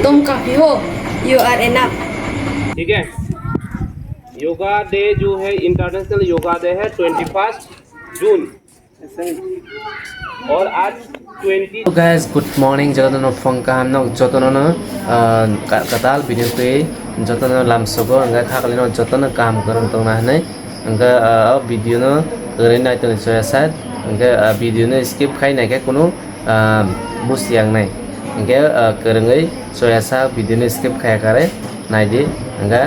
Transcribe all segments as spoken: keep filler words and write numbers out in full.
तुम काफी हो, you are enough। ठीक है, योगा डे जो है, इंटरनेशनल योगा डे है ट्वेंटी फर्स्ट जून। और आज twenty. Guys, good morning, jotono phone kaham no, jotono no, ah, ka-, katal video twi jotono lamsogo, hwnkhe khaklino jotono kaham kwrwng tongna hwnwi, hwnkhe, ah, o video no kwrwngwi naitongni soya sat, hwnkhe, ah, video no skip khai naikhe kunu, ah, busiyangnai, hwnkhe, ah, kwrwngwi soya sa video no skip khaya kare naidi, hwnkhe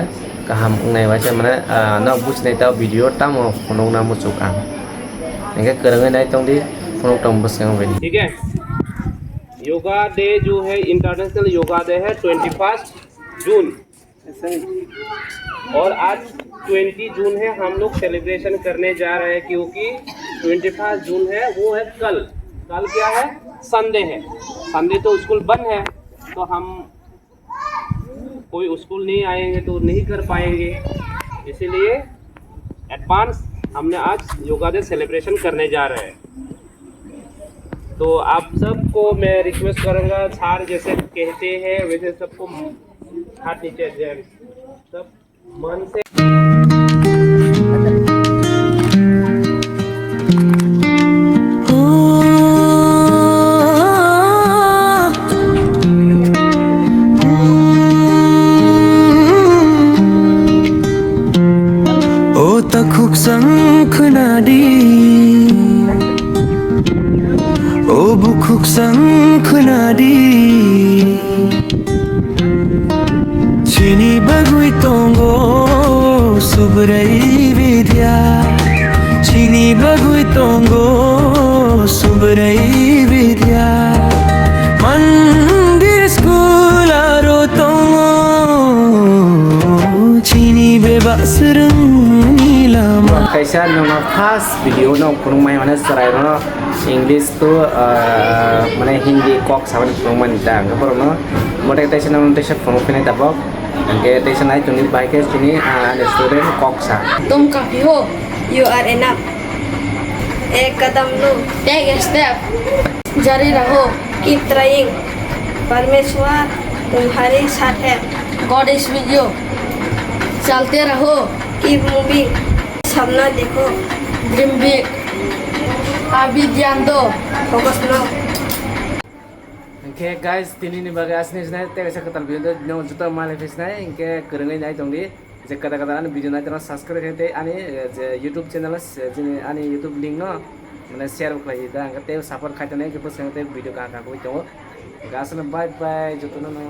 kaham wngnai waisa mane, ah, no businai ta video tamo phunukna muchuk ang. Hingke kwrwngwi nai tongdi, phunuk tong bwskango bai. ठीक है, योगा डे जो है, international yoga day है twenty first June. और आज twenty June है, हम लोग सेलिब्रेशन करने जा रहे हैं, क्योंकि ट्वेंटी फर्स्ट जून है, वो है कल। कल क्या है? संडे है। संडे तो स्कूल बंद है, तो हम कोई स्कूल नहीं आएंगे तो नहीं कर पाएंगे, इसीलिए एडवांस हमने आज योगा डे सेलिब्रेशन करने जा रहे हैं। तो आप सबको मैं रिक्वेस्ट करूंगा, सार जैसे कहते हैं वैसे सबको हाथ नीचे, सब मन से। O takhuk sang khwnadi, o bukhuk sang khwnadi. Chini bagwi tongo Subrai Vidya. Chini bagwi tongo Subrai Vidya. Mandir school aro tongo. Chini bebak swrwngni lama. Kaisa nokno first video no phunukmai mane chwrairokno English to, ah, mane Hindi kok sabani phunukmani ta, hwnkhe borokno mote teisa nang teisa phunuk phini tabok, hwnkhe teisa nai chwngni bai khe chini, ah, ani student kok sa. तुम काफी हो, you are enough। एक कदम लो, take a step। जारी रहो, keep trying। परमेश्वर तुम्हारे साथ है। God is with you। चलते रहो, keep moving। सपना देखो, dream big। अभी ध्यान दो, focus लो। Hingke guys, tini ni bagwi asni sinai tei kaisa kwtal video no joto malai phi sinai, hingke kwrwngwi nai tongdi, je kwtal kwtal ani video nai tongna subscribe khai tei ani, eh, je YouTube channel, eh, jini ani YouTube link no mane share bo khlai di da, hingke tei support khai tongnai, hingke bwskango tei video kaham kaham tongo, hingke aswkno bye bye jotono no.